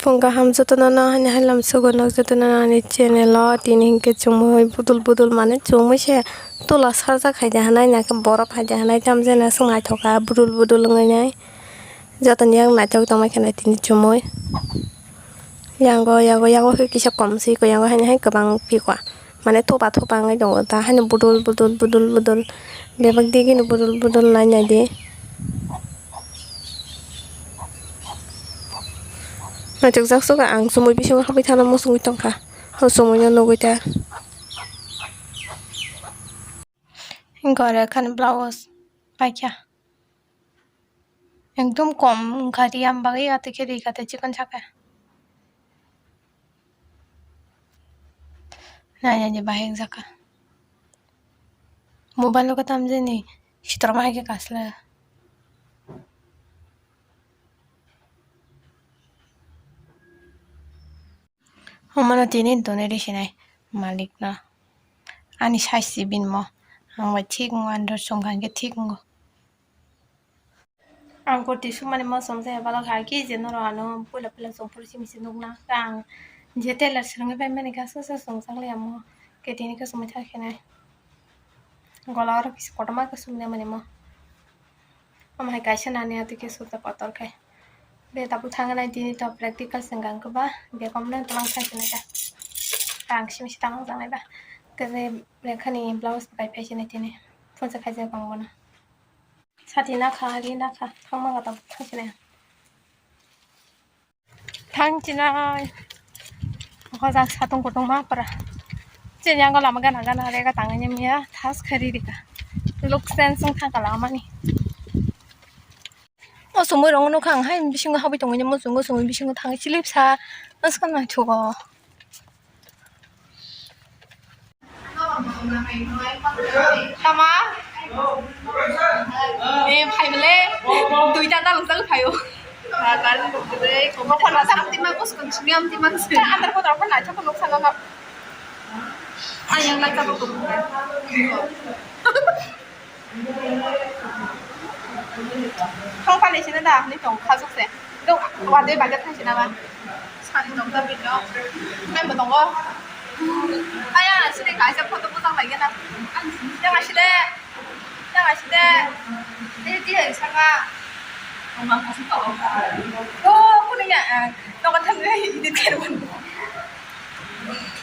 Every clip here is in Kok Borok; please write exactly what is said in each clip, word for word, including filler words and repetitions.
Phung kaham jotono no haini hai lam sugo nok jotono ani channel o tini hinkhe chumui budul budul mane chumui se tola sarjak hai de hanai nakhe borok hai de hanai tamjani aswk naithoka budul budul wngwi nai jotoni yak naithok tongmai kheno tini chumui yango yago yago khe kisa kom si ko yango haini hai kwbang piko. Mane thopa thopa wngwi tongo ta haino budul budul budul budul bebak digini budul budul nai nai di. Naithokjak suka ang chumui bisingo habwi thana muchungwi tongkha. O chumui no nugwi ta. Gore khan blouse paikha. Ekdom kom wngkha ri, ang bagwi atwi khe ri kha tei chikon sakha. Nai nai di bahai wngjakha. Mobile o khe tamjani sitorma hai khe kasla. Omono tini donwi risinai malikno. Ani size si bini mo. Ang bai thik wngo, ani rw chumkha hinkhe thik wngo. Ang kurti sumani mo chumjaya balok hai khe je norok ano puila puila chumphuru simi se nukna. Ang je tailor swrwngwi paimani khe aswk aswk chumjakliya mo. Khe tini khe chumui thang khe nai. Gola oro kisa kotorma khe sumui nai mani mo. Omo hai kaisa nani atwi khe sujak kotor khai. Be tabuk thang nai tini to practical se wngkha ba be kom no twlang thang sinai ta. Ang simi se tamang janai ba. Khe be lekhani blouse bo kai phai sinai tini. Phunsa khaijak bang bono. Sati nakha, ri nakha, thangma gata thangsinai. Thangsinai. Hojak satung kutung ma pura. Chini yango lama gana gana rega tangani miya thas khari rika. Luk sen sung thangka lamani. O sumui rong nukha ang hai bisingo habwi tongwi muchungo sumui bisingo thangwi silip sa. Askana chugo. Tama? Eh, phai bele. Duita ta lungsang phaio. Bokhorno sa amtima bus kon sini amtima. Andar ko dorko na chako luksa no. Ayang lai chako. Thang pale sina da, ni tong khasuk se. Do, wade bajar thang sina ba. Sari tong da bino. Nai mo tongo. Aya, sini kaisa photo bujang lagi na. Yang aside. Yang aside. Ini dia saka. Oh, kuning ya. Tong kan edit kan.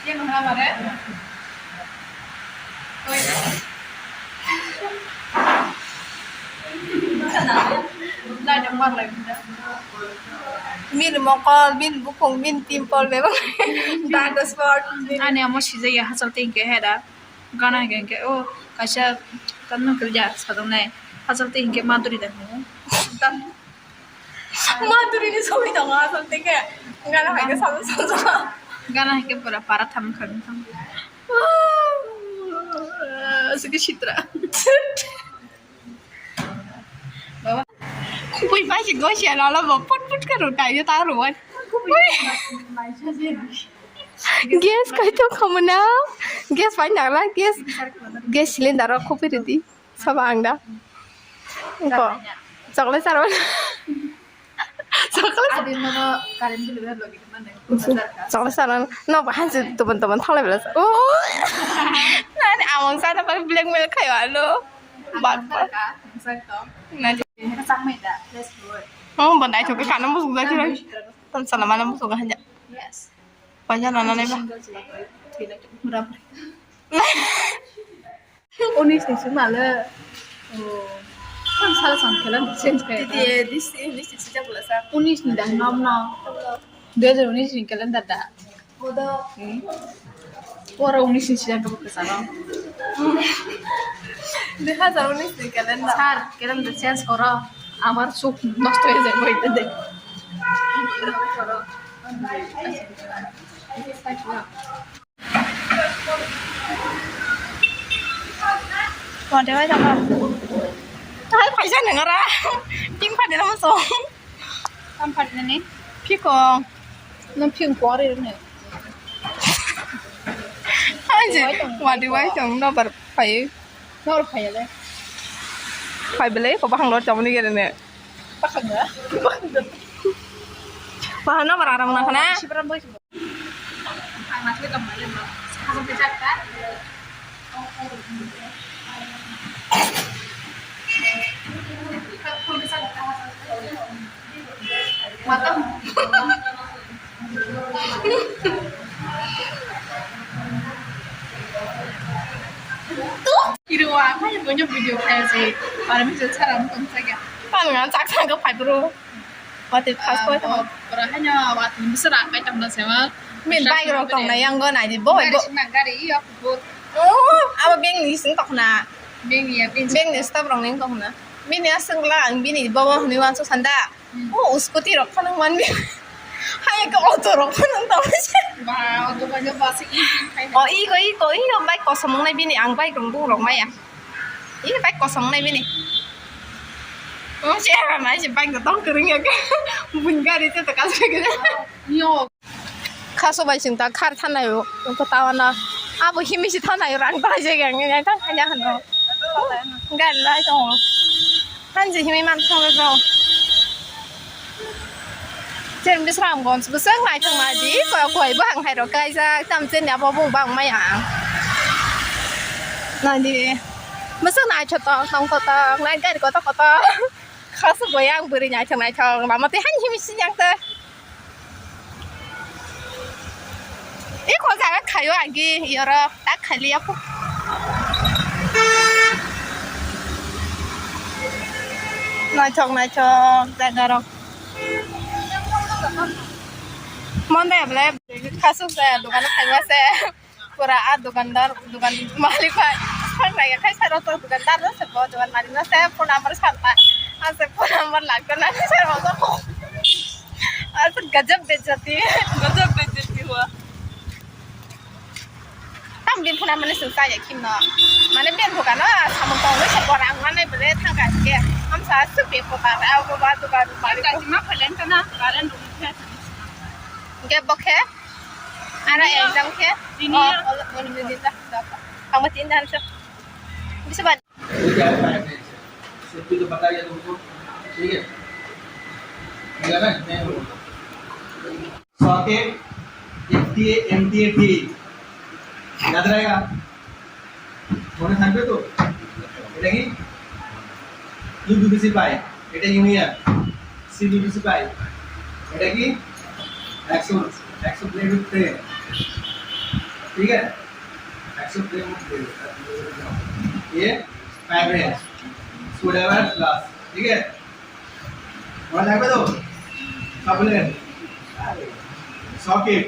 Yang mana mare? Min mokol, min bukhung, min pimple, bebak dark spot, min. Ani amo sijaya hachal tei hinkhe heda. Gana hinkhe, hinkhe, o kaisa tamno kilja sadongnai. Hachal tei hinkhe maduri da hino. Maduri ni sogwi tongo asol tei khe. Gana hai khe salo salo. Gana hai khe pura para tham kha wngkha. Aswk khe sitra. Baba. Kubui bai si gosia lala bo put put khe rwtai yo ta rwai. Gas kai to khamuna. Gas bai nagla gas. Gas cylinder rok khupui rwdi. Sabo ang da. Engko. Chocolate sarwa. Chocolate. Adi nono current bill biya logi mane. Chocolate sarwa. No, hanse tobon tobon thalai bela. Oh. Nani amang sana pa blackmail khayo alo. Bak. Nani. Samai da. Let's go. Oh, bandai choke kana musuk da chira. Tam sana mana musuk hanja. Yes. Paisa nana nai ba. Single sila. Mura. Unis ni sima le. Oh. Kan sala sam kela change kaya. Titi, eh, this, eh, this is sejak bela sa. Unis ni dah nom no. Dua hajar unis ni calendar dah. Bodo. Hmm. Pora unis ni sejak kebak kesana. Dua hajar unis ni calendar. Sir, calendar change koro. Amar suk nosto hoye jai hoite de. Wade wai tongkha. Hai paisa nangara. Pink padi na muso. Tam padi na ni? Phikong. Nang phikong kore ne. Hai je. Wade wai tong no bar pai. Nor phai le. Phai bele ko bahang lor chamani gere ne. Bahang na. Bahano bara rang na khana. Kiriwa, apa yang punya video kayak sih? Para mi sara mo tong saga. Pan ngan sak sak ko phai bro. Wati khas koi tong. Para hanya wati mi sara kai tong na sewa. Min bike rok tong na yang go nai di boy bo. Gari sing nang gari iyo bo. Oh, abo beng ni sing tok na. Beng ni ya beng. Beng ni stop rong ning tok na. Bini aswk la ang bini bobo hwnwi uansuk sanda. Hmm. Oh, scooty rok phano manbi. Hai ka auto rok phano tong se. Ba, auto ba jo bus i khai. Oh, i ko, i ko, i ko bike kosom nai bini ang bike rong bu rok maya. I bike kosom nai bini. Oh, se ha nai se bike tong kering ya ka. Bun gari te ta ka se. Yo. Khaso bai chwng ta khar thanai o, wngkha ta uanw. Abo himwi se thanai o, rang ta hai se, ang nai thang kanya hwnwi. Gari lai tongo. Hanji himwi man thang rw. Chen Bisramganj bwswk naithok nai di, koi koi bwkhang hai rok kaijak, tam chen abo bung bang maya. Nai di. Bwswk naithotok tong kotok, nai gari kotok kotok. Khaso bai ang bwrwi naithok naithok, lama twi han himwi si yang ta. Iko jaga khaio agi, yoro tak khaliya po. Naithok naithok jaga rok. Monday able khasuk jaya dogan khaima se. Pura a dukandar, dukan malik hai. Phang raya khai saro to dukandar no se bo dukan malik no se phone number salta. Ase phone number lagto na se bo. Ase gajab bejati. Gajab bejati hua. Tam bin phone number se sa ya kim no. Mane ben bukano samung tong se borang mane bele thangka ke. Am sa su pe ko ta a ko ba dukan malik. Ka ma phalen kana karen ru ke. Ke bokhe. Ara exam khe? Tini oh, ya. Ang tin dan so. Bisa ba? ये क्या है? सब कुछ तो पता ही है तुमको, ठीक है? ठीक है ना? मैं बोलूँगा। Socket, F T A, M T A, D A। याद रहेगा? মনে থাকবে তো? এটা কি? U P V C pipe, এটা union। C P V C pipe, এটা কি? Axial, axial plate with frame, ठीक है? Axial plate with frame। ये pipe है, screwdriver plus, ठीक है? মনে থাকবে তো? Coupler, socket।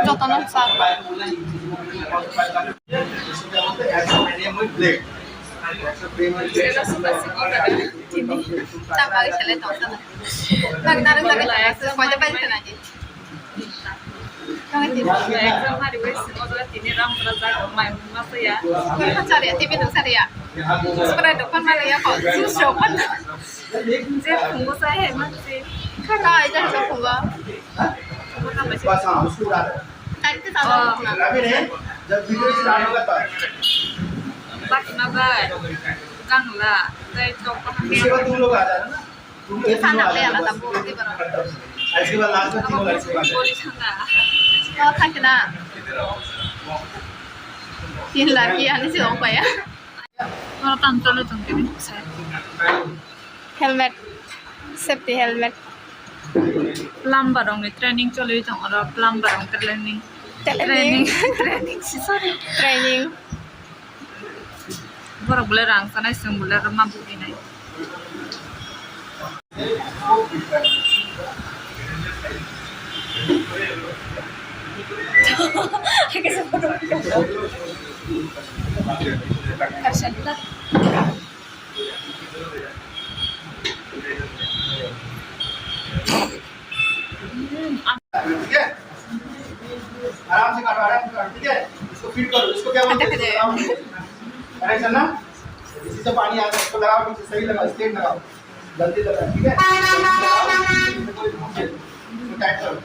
Jotono sa. Tini. Tang kari sele tong sana. Bang tarang lagi tong sana. Koi jabai sana ji. Tong tini. Exam hari wes, ojo tini ram pura jaga mai masa ya. Koi kacari ya, T V nung sari ya. Seberai dokan mana ya kok? Sus dokan. Je phungo sa he ma se. Kha kha ai ja phungo. Phungo ka ma se. Kai te ta phungo. अभी नहीं, जब video start होगा तब। Bak na ba. Jang la. Tai tok pa ha. उसके बाद तुम लोग आ जाना ना। तुम लोग तीनों आ जाना। ऐसे बार लास्ट में तीनों ऐसे बार। Boli thanga. Oh, thang na. Tin lagi ani se ong pa ya. Oro tam chole tong kene, sir. Helmet, safety helmet. Plumber rokni training choli tong oro, plumber rok training. Training. Training. Training, si, sorry. Training. Borok bole rang sanai, chwng bole rwma buklinai. ठीक है, आराम से काटो, आराम से काटो, ठीक है। इसको फीड करो, इसको क्या बोलते हैं? इसको लगाओ नीचे। अरे चलना, इसी से पानी आ रहा है, इसको लगाओ नीचे, सही लगाओ, स्ट्रेट लगाओ। जल्दी लगा, ठीक है? टाइट करो।